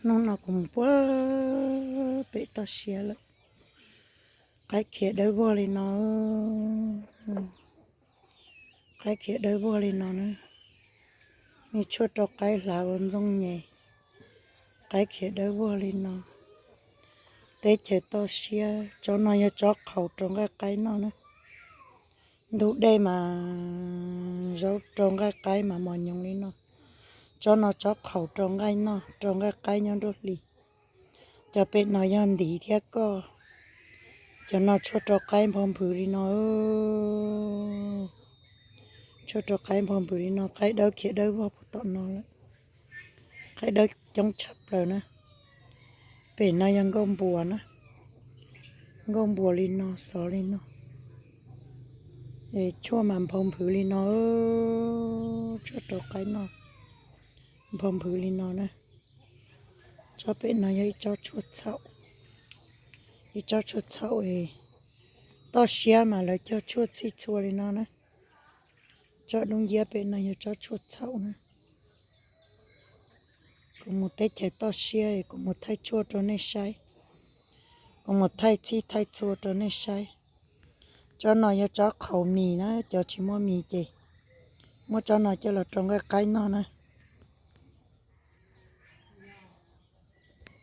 Hnub no kuv mus puag pem toj siab lawm. Qaib khiav dawb vog li no. Qaib khiav dawb vog li no na. Nej tshuaj rau qaib hlav ua ntxooj nyem. Qaib khiav dawb vog li no. Teb chaws toj siab, tsob no yog tsob qhaum rau nqaij qaib noj na. Ntug dej mas zaub rau nqaij qaib mas mos nyoos li no. Tsob no tsob qhaum rau nqaij noj, rau nqaij qaib nyob nruab hlis. Cov pem no yog ntiv thiab koj. Cov no tshuaj rau qaib nphau nphwv li no. Tshuaj rau qaib nphau nphwv li no, qaib dawb khiav dawb vog puag tom no lawm. Qaib dawb coob tshaj plaws na. Pem no yog nkauj npuas na. Nkauj npuas li no, xov li no. Tshuaj mas nphau nphwv li no. Tshuaj rau qaib noj, nphau nphwv li no na. Tsob pem no yog ib tsob tshuaj txhaum. Ib tsob tshuaj txhaum, toj siab mas lawv cog tshuaj txhij txhua li no na. Tsob dub nciab pem no yog tsob tshuaj txhaum na. Kuv mus teb chaws toj siab, kuv mus thaij tshuaj rau nej saib. Kuv mus thaij txhij thaij txhua rau nej saib. Tsob no yog tsob qhaum mis na, cov tsis muaj mis ces muab tsob no coj los rau nqaij qaib noj na.